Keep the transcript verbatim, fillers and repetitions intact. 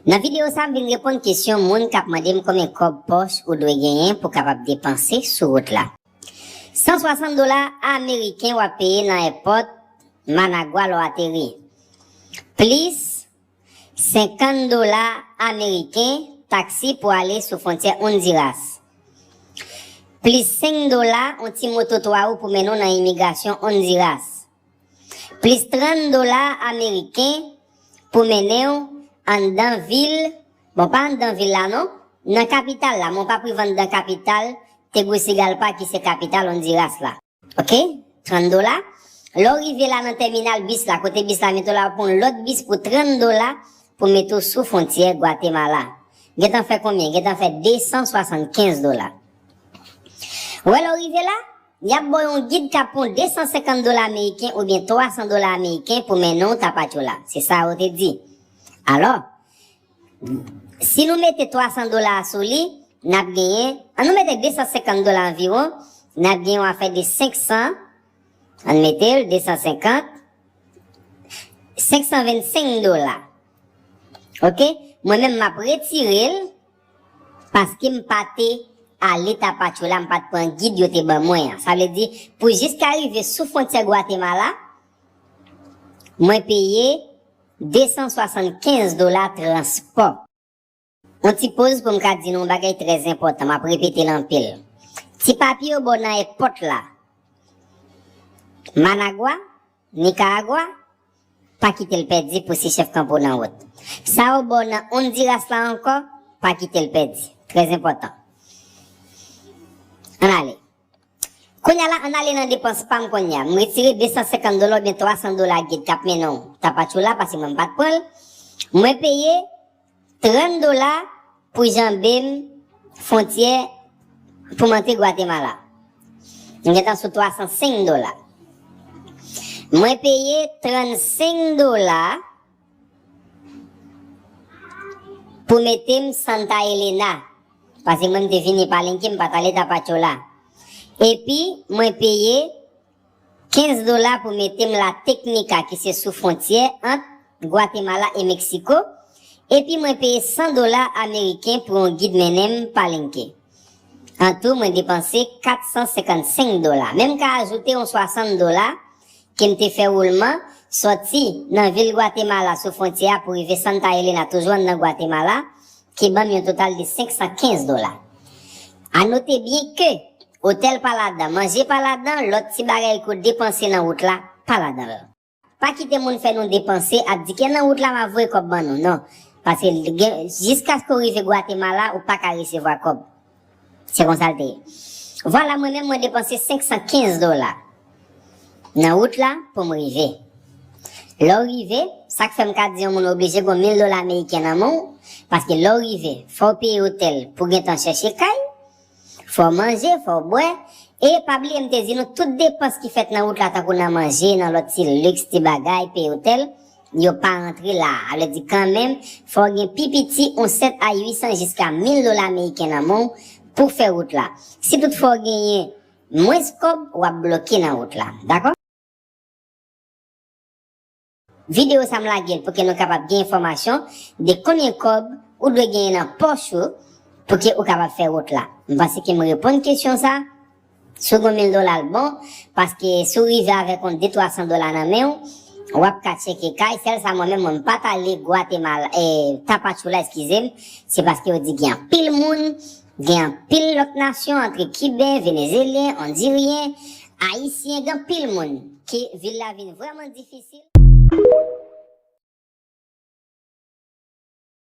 Nan videyo sa, m vin reponn kesyon moun k ap mande m konbyen kòb pòch ou dwe genyen pou w kapab depanse sou wout la. San swasant dola ameriken w ap peye nan èpòt Managua lè w ateri, plis senkant dola ameriken taksi pou ale sou fwontyè Honduras, plis senk dola yon ti moto twa wou pou mennen w nan imigrasyon Honduras, plis trant dola ameriken pou mennen w anndan vil, bon, pa anndan vil la non, nan kapital la, men w p ap rive anndan kapital Tegucigalpa ki se kapital Honduras la. Oke? Trant dola. Lè w rive la nan tèminal bis la, kote bis la mete w la, w pran yon lòt bis pou trant dola pou mete w sou fwontyè Gwatemala. Gentan fè konbyen? Gentan fè de san swasannkenz dola. Ou wè lè w rive la, y ap ba w yon gid k ap pran de san senkant dola ameriken oubyen twa san dola ameriken pou mennen w Tapachula. Se sa yo te di. Alò, si nou mete twa san dola sou li, n ap genyen, an nou mete de san senkant dola anviwon, n ap genyen yon afè de senk san, an mete l de san senkant, senk san vennsenk dola. Oke? Mwen menm, m ap retire l paske m pa te ale Tapachula, m pa t pran gid yo te ban mwen an. Sa vle di, pou jiska rive sou fwontyè Gwatemala, mwen peye de san swasannkenz dola transpò. Yon ti poz pou m ka di nou yon bagay trè enpòtan, m ap repete l anpil. Ti papye yo ba w nan èpòt la, Managua, Nikaragwa, pa kite l pèdi pou si chèf kanpe w nan wout. Sa yo ba w nan Honduras la ankò, pa kite l pèdi. Trè enpòtan. Ann ale. Kounye a la, ann ale nan depans pa m kounye a. M retire de san senkant dola oubyen twa san dola gid k ap mennen w Tapachula, paske mwen m pa t pran l. Mwen peye trant dola pou janbe m fwontyè pou m antre Gwatemala. M gentan sou twa san senk dola. Mwen peye trannsenk dola pou mete m Santa Elena. Paske mwen m te vini Palenque, m pa t ale Tapachula. Epi, mwen peye kenz dola pou mete m La Tecnica, ki se sou fwontyè ant Gwatemala e Meksiko. Epi, mwen peye san dola ameriken pou yon gid mennen m Palenque. An tou, mwen depanse kat san senkannsenk dola. Men m ka ajoute yon swasant dola ke m te fè woulman sòti nan vil Gwatemala sou fwontyè a pou rive Santa Elena, toujou anndan Gwatemala, ki ban m yon total de senk san kenz dola. A note byen ke otèl pa ladan, manje pa ladan, lòt ti bagay ke w depanse nan wout la pa ladan l. Pa kite moun fè nou depanse ap di ke nan wout la m ap voye kòb ban nou, non. Paske gen, jiskaske w rive Gwatemala, ou pa ka resevwa kòb. Se konsa l te ye. Vwala, mwen menm, mwen depanse senk san kenz dola nan wout la pou m rive. Lè w rive, sa k fè m ka di yon moun oblije gen mil dola ameriken nan men w, paske lè w rive, fò w peye otèl pou w gentan chèche kay, fò w manje, fò w bwè, e pa bliye m te di nou tout depans ki fèt nan wout la, tankou nan manje, nan lòt ti liks, ti bagay, peye otèl, yo pa rantre la a. Sa vle di kanmenm, fò w gen pi piti yon sèt a uit san jiska mil dola ameriken nan men w pou fè wout la. Si toutfwa w genyen mwens kòb, w ap bloke nan wout la. Dakò? Videyo sa m lage l pou ke nou kapab gen enfòmasyon de konbyen kòb ou dwe genyen nan pòch ou pou ke ou kapab fè wout la. M panse ke m reponn kesyon sa. Si w gen mil dola l bon, paske si w rive avèk yon de twa san dola nan men w, w ap ka tcheke kay. Sèl sa mwen menm, mwen m pa t ale Gwatemala, e, Tapachula, eskize m, se paske yo di gen anpil moun, gen anpil lòt nasyon, antre Kiben, Venezelyen, Ondiryen, Ayisyen, gen anpil moun, ke vil la vin vrèman difisil.